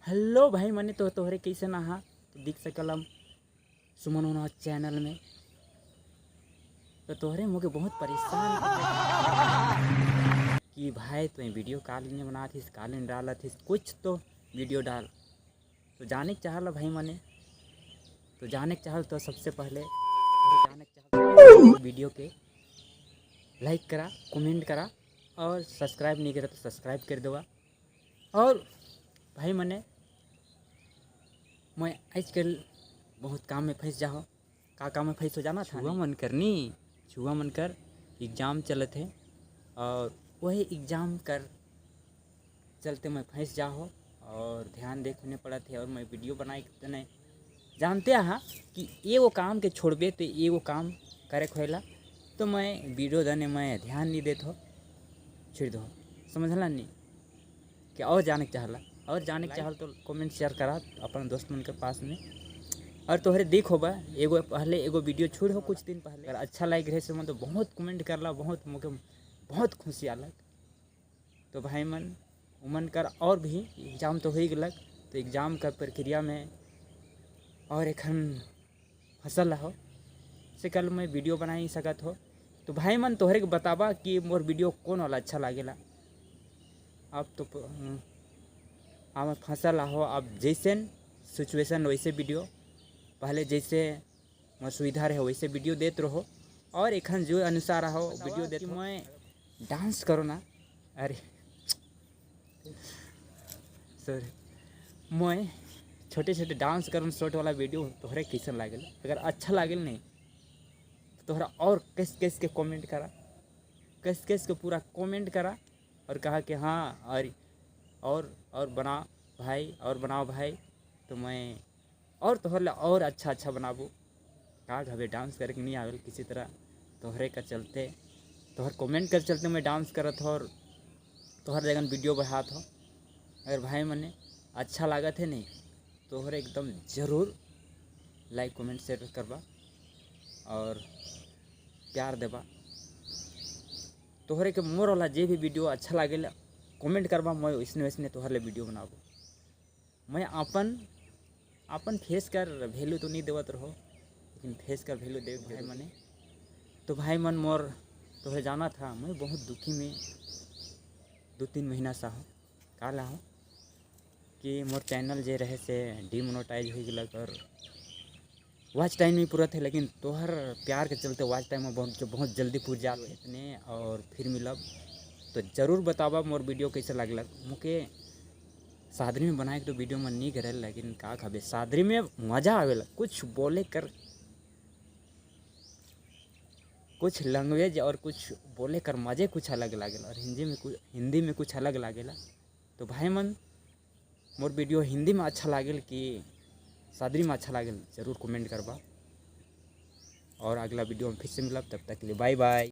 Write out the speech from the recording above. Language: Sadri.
हेलो भाई मने, तो तोहरे कैसे ना तो दिख सकलम सुमन होना चैनल में। तो तोहरे मोके बहुत परेशान कि भाई तुम वीडियो काल नहीं बनाथिस, काल नहीं डालथिस, कुछ तो वीडियो डाल। तो जाने के चाहल भाई मने, तो जाने के चाहल तो सबसे पहले तो जाने के चाहल वीडियो के लाइक करा, कमेंट करा और सब्सक्राइब नहीं करा तो सब्सक्राइब कर देवा। और भाई मने, मैं आजकल बहुत काम में फंस जाओ। का काम में फंस हो जाना था? छुआ मन करनी, छुआ मन कर एग्ज़ाम चलत है और वही एग्ज़ाम कर चलते मैं फंस जाओ और ध्यान देखने पड़त है और मैं वीडियो बनाए तो नहीं जानते हैं कि एगो काम के छोड़बे तो एगो काम करे होएला। तो मैं वीडियो दने मैं ध्यान नहीं देत हो, छोड़ दो, समझला नहीं कि? और जाने के चाहला, और जाने के चाहल तो कमेंट शेयर करा अपन दोस्त मन के पास में। और तोहरे देख होबा, एगो पहले एगो वीडियो छोड़ हो कुछ दिन पहले, अगर अच्छा लाइक रहे से मन तो बहुत कमेंट करला, बहुत मोके बहुत खुशी आलक। तो भाई मन उमन कर और भी एग्ज़ाम तो हो गलक, तो एग्ज़ाम का प्रक्रिया में और एखन फसल हो से कल मैं वीडियो बना ही सकत हो। तो भाई मन, तोहरे के बताबा कि मोर वीडियो कौन वाला अच्छा लागेला। अब तो अब फसल हो, अब जैसे सिचुएशन वैसे वीडियो, पहले जैसे मोर सुविधा रहे वैसे वीडियो देत रहो और एखन जो अनुसार हो वीडियो देत। मैं डांस करो ना, अरे सॉरी, मैं छोटे छोटे डांस करन शॉर्ट वाला वीडियो तोहरे कैसन लागेल? अगर अच्छा लागेल नहीं तो तोहरा और कस कस के कमेंट करा, कस कस के पूरा कमेंट करा और कहा कि हाँ और बना भाई, और बनाओ भाई। तो मैं और तोहर ला और अच्छा अच्छा बनाबो। का हवे, डांस करके नहीं आवेल किसी तरह, तोहरे का चलते, तोहर कमेंट कर चलते मैं डांस करत हो और तोहर जगन वीडियो बढ़ात हो। अगर भाई मने अच्छा लागत है नहीं, तोहरे एकदम ज़रूर लाइक, कमेंट, शेयर करबा और प्यार देबा। तोहरे के मोर वाला जे भी वीडियो अच्छा लागेला कमेंट करबा, मैं वैसने वैसने तोहर ले वीडियो बनाबो। मैं अपन अपन फेस कर वैल्यू तो नहीं देवत रहो, लेकिन फेस कर वैल्यू दे भाई मने। तो भाई मन मोर तोहे जाना था, मैं बहुत दुखी में 2-3 महीना सा हो का ला हो कि मोर चैनल जे रहे से डिमोनेटाइज हो गलक और वॉच टाइम नहीं पूरा थे, लेकिन तोहर प्यार के चलते वॉच टाइम में बहुत बहुत जल्दी पूर जात इतने। और फिर मिलब तो ज़रूर बतावा मोर वीडियो कैसे लागलक। मुके सादरी में बनाए के तो वीडियो मन नहीं करे, लेकिन का खबे, सादरी में मज़ा आवेला कुछ बोले कर, कुछ लैंग्वेज और कुछ बोले कर मज़े कुछ अलग लागेला और हिंदी में कुछ अलग लागेला। तो भाई मन, मोर वीडियो हिंदी में अच्छा लागेल कि सादरी में अच्छा लागेल, ज़रूर कमेंट करबा और अगला वीडियो में फिर से मिलब। तब तक के लिए बाय बाय।